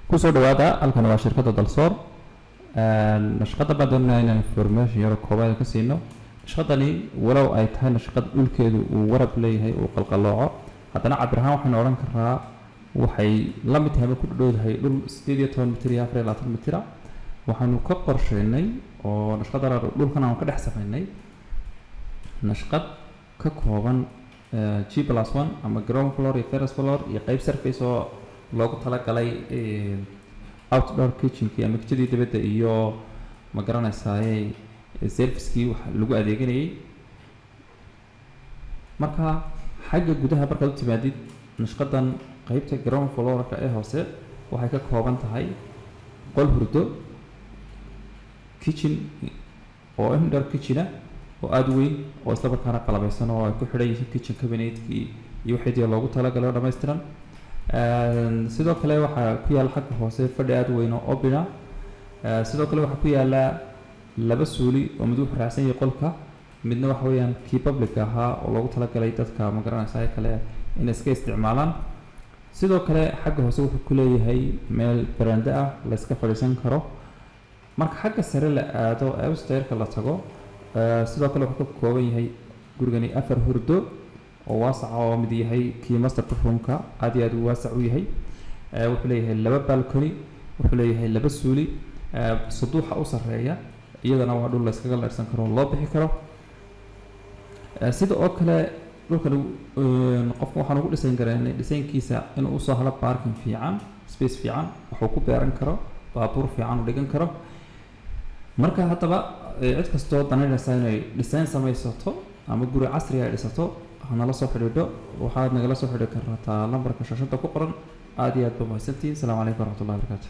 Kusoo dhawaada, halkan waa shirkadda Dalsoor. Nashqada baan doonaya inaan information yaro koobaad ka siino. Nashqadani, walow ay tahay nashqad dhulkeedu uu warab leeyahay, uu qalqalooco, haddana cabir ahaan waxaynu odhan karaa waxay la mid tahay ama ku dhowdahay dhul 18 mitir iyo 24 mitira. Waxaanu ka qorsheynay oo nashqada dhulkan aanu ka dhex samaynay nashqad ka kooban G+1 ama ground floor iyo first floor iyo qeyb surface oo loogu talagalay outdoor kitchenkii ama kijadii dibadda iyo, ma garanaysaay, servicekii wax lagu adeeganayay. Marka xagga gudaha markaad u timaadid, nashqadan qeybta ground floorka ee hoose waxay ka kooban tahay qol hurdo, kitchen oo indoor kitchen ah oo aada u weyn oo isla markaana qalabaysan, oo ay ku xidhan yihiin kitchen cabinetkii iyo wixii loogu talagalay oo dhammaystiran. Sidoo kale waxaa ku yaalla xagga hoose fadhi aada u weyn oo open ah. Sidoo kale waxaa ku yaalla laba suuli oo mid wuxuu raacsan yahay qolka, midna waxa weeyaan kii public ahaa oo loogu talagalay dadka, ma garanaysa, kale inay iska isticmaalaan. Sidoo kale xagga hoose wuxuu ku leeyahay meel barande ah la iska fadhiisan karo. Marka xagga sare la aado ee upstairka la tago, sidoo kale wuxuu ka kooban yahay gurigani afar hurdo oo waasaca, oo mid yahay kii master bedroomka, aad iyo aad u waasac u yahay. Wuxuu leeyahay laba balcony, wuxuu leeyahay laba suuli. Suduuxa u sarreeya iyadana waa dhul la iskaga leersan karo oo loo bixi karo. Sida oo kale dhulkan qofka waxaan ugu dhisayn karaynay dhisaynkiisa inuu usoo helo parking fiican, space fiican, waxuu ku beeran karo, baabuur fiican u dhigan karo. Marka haddaba cid kastoo danaynaysa inay design samaysato ama guri casri ay dhisato, hanala soo xidhiidho. Waxaad nagala soo xidhi kartaa lambarka shaashada ku qoran. Aad iyo aad ba mahadsantihiin. Asalaamu calaykum waraxmatullahi wabarakaatu.